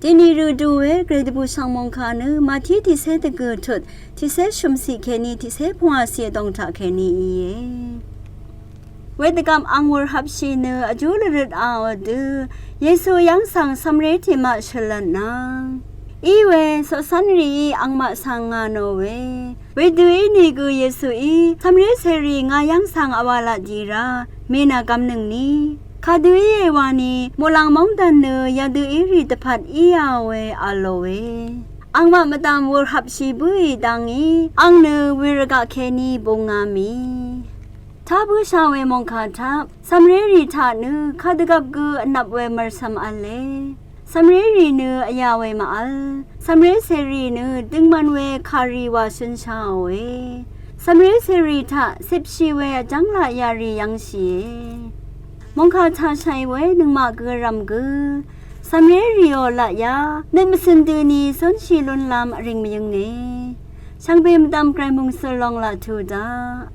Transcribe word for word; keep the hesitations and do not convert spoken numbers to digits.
Dini rø du we gvray dvbù shv̀ng mòngkà nø Mati tiqcé dvgø̀ tut tiqcé shø̀mciq kèní tiqcé pvngwàciq vdòng taq kèní íe. Wedvgvp ang wur hapshì nø vjú lvrøt a ò dø Yesu yv́ng svng cv̄mré tiqmaq shø̀lvtnvng. Í we coqcv́nrìí angmaq svng ngà nò we. Wedø ínìgø Yesuí cv̄mré cèrì ngà yv́ng svng vwà laq dì rá mènàgvmnøngni. Kadø íe wani muqlàng móngdàn nø yadø írì dvpvt íā we v̄l lò we. Angmaq mvdv̀m wur hapshì bǿì dangí ang nø we rvgaq kèní būngā mì. Tá bǿshà we mòngkà taq cv̄mrérì taq nø kadvgvp gø vnvp we mvrsvm v̄le. Cv̄mrérì nø vyà we màvl. Cv̄mré cèrì nø døngman we kàrì wà shønshàòe. Cv̄mré cèrì taq cipshì we vjv́ng laq yarì yv̄ngshìe. Mòngkà taq shàì we nøngmaq gø rv̀m gø cv̄mrérìò laqyá nøt mvcø̀n døni cúnshì lúnlv̄m vrìng mvyønge. Shvngbe mvdv̀m gvray mòngsøl long laq tù daq.